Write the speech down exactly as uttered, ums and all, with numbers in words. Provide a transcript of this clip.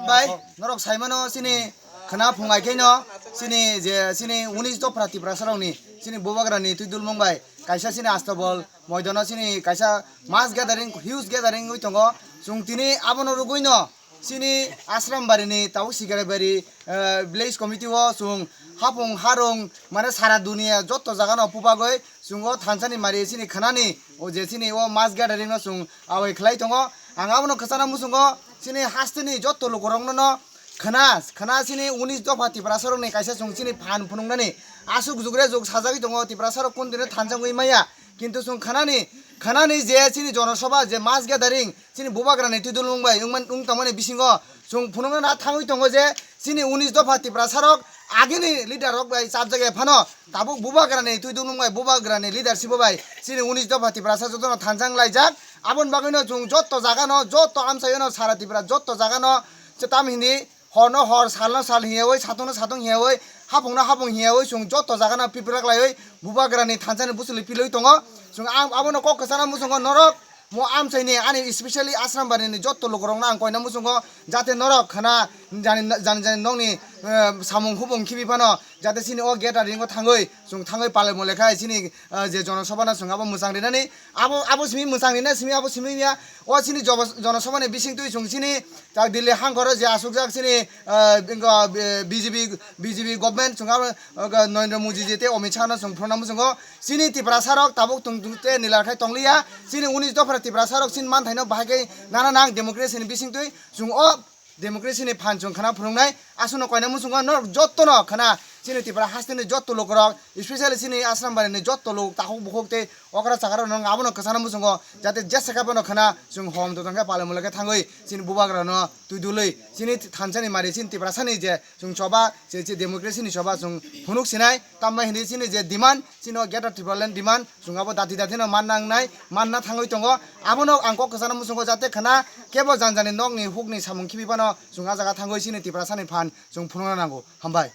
Bai, norok saimano chini khwna phungai khaino chini je chini unis dophra Tiprasarokni chini bubagrani twi dulmung bai kaisa chini Astabol moidano chini kaisa mass gathering, huge gathering wi tongo. Chwng tini abono rwgwino chini Ashram barini tabuk Sikaribari, eh, village committee o chwng hapung harung mane sara dunia jotto jagano pubagwi chwng o thansani mari chini khwnani o je chini o mass gathering no chwng awai khlai tongo. Ang abono kwchana muchungo chini hasteni jotto lukurokno no khwna, khwna chini unis dopha Tiprasarokni kaisa chwng chini phan phunuknani aswk jugre jug sajagwi tongo, Tiprasarok kun dino thansa wngwi maya. Kintu chwng khwnani, khwnani je chini jonosabha je mass gathering chini bubagrani twi dulmung bai wngman, wng tongmani bisingo chwng phunukna na thangwi tongo je chini unis dopha Tiprasarok agini leader rok bai chapjak ya phano tabuk bubagrani twi dulmung bai bubagrani leadership bai chini unis dopha Tiprasa jotono thansa wng laijak. Aboni bagwino chwng jotto jagano, jotto amchaiono, sara Tripura jotto jagano se tam hindi horno hor, salno sal hiyawi, satungno satung hiyawi, hapungno hapung hiyawi, chwng jotto jagano pipirak laiwi bubagrani thansani buchuli pilwi tongo. Chwng ang abono kok kwchana muchungo norok mo amchaini ani specially Ashram barini jotto lukurokno ang koina muchungo jate norok khwna jani jani jani nokni, eh, samung hubung khibi phano jate chini o gate ringo thangwi chwng thangwi palai mo lekha chini, eh, je jonosabhano chwng abo mwchang rinani abo abo simi mwchang rina simi abo simi ya o chini jobo- jonosabhani bising twi chwng chini tak Delhi hangkoro je asukjak chini, eh, bingko, eh, B J P, B J P government chwng abo, eh, Narendra Modi je tei Amit Shah no chwng phunukna muchungo chini Tiprasarok tabuk tung tung te nilar khai tongliya chini unis dophra Tiprasarok chini manthaino bahai khe nana nang democracy ni bising twi chwng o democracy ni phan chwng khwna phunuknai. Aswkno koina muchungo norok jottono khwna chini Tripura hasteni jotto lukurok, especially chini Ashram barini jotto luk, takhuk bukhuk tei okra chakarok no abono kwchana muchungo jate jesa khe bono khwna chwng hom totong khe palai mulai khe thangwi chini bubagrano twi dulwi chini thansani mari chini Tiprasani je chwng choba se democracy ni choba chwng phunuk sinai. Tambai hindi chini je demand, chini o Greater Tipraland demand, chwng abo dati dati no manna wngnai, manna thangwi tongo. Abono ang kok kwchana muchungo jate khwna kebo janjani nokni hukni samung khibi phano chwng a jaga thangwi chini Tiprasani phan chwng phunukna nango. Hambai.